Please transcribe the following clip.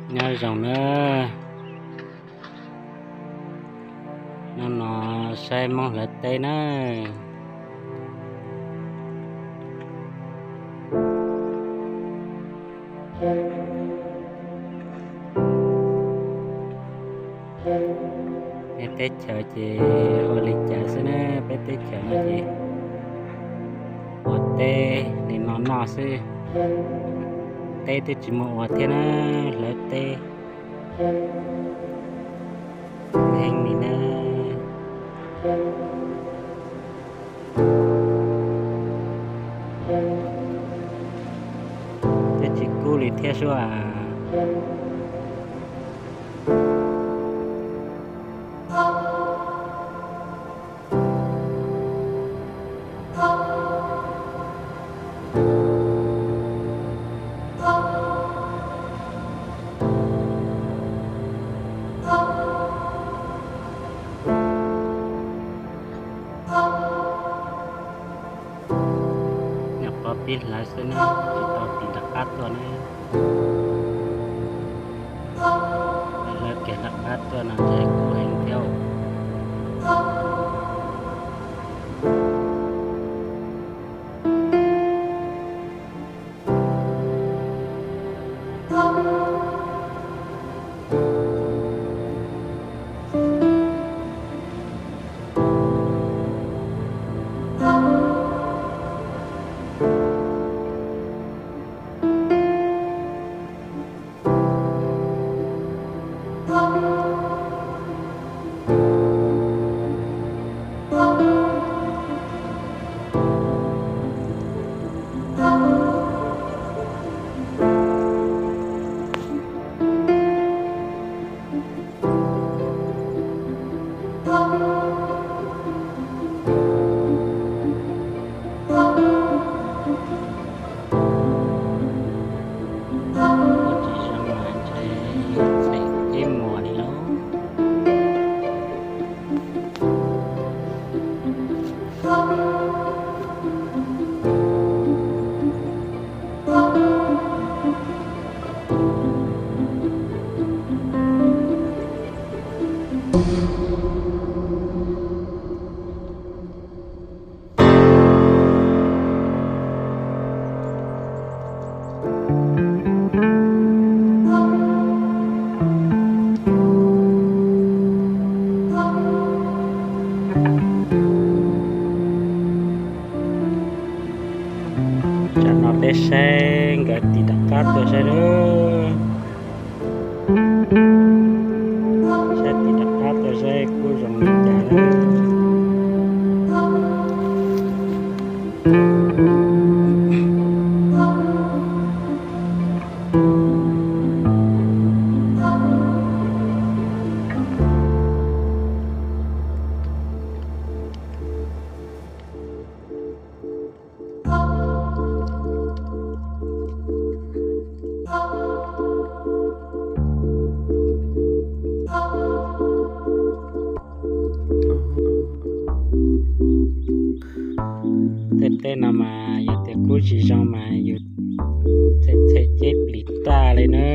Nyob zoo na, hnub no saib Hmoob hlawv teb na. Peb teb chaws ces ua li cas xwb na, peb teb chaws no ces ua teb li no noj xwb, teb twb tsis muaj ua thiab na, hlawv teb heev li na. Twb tsis kub li thiab sub as. Nyuam qhuav pib hlawv xwb na, tsis tau tiv nram qab tuaj na. Hlawv kiag nram qab tuaj no ces kub heev thiab. Ua tsis zoo mas ntshe yuav txhem ceb muag li lauj. Tsam no peb saib nkawd tiv rov qab tuaj saib lawm. Saib tiv rov qab tuaj saib kub zoo li cas lawm. Tej teb no mas yog tias kub tsis zoo mas yus txhem txhem ceb plis tag li na.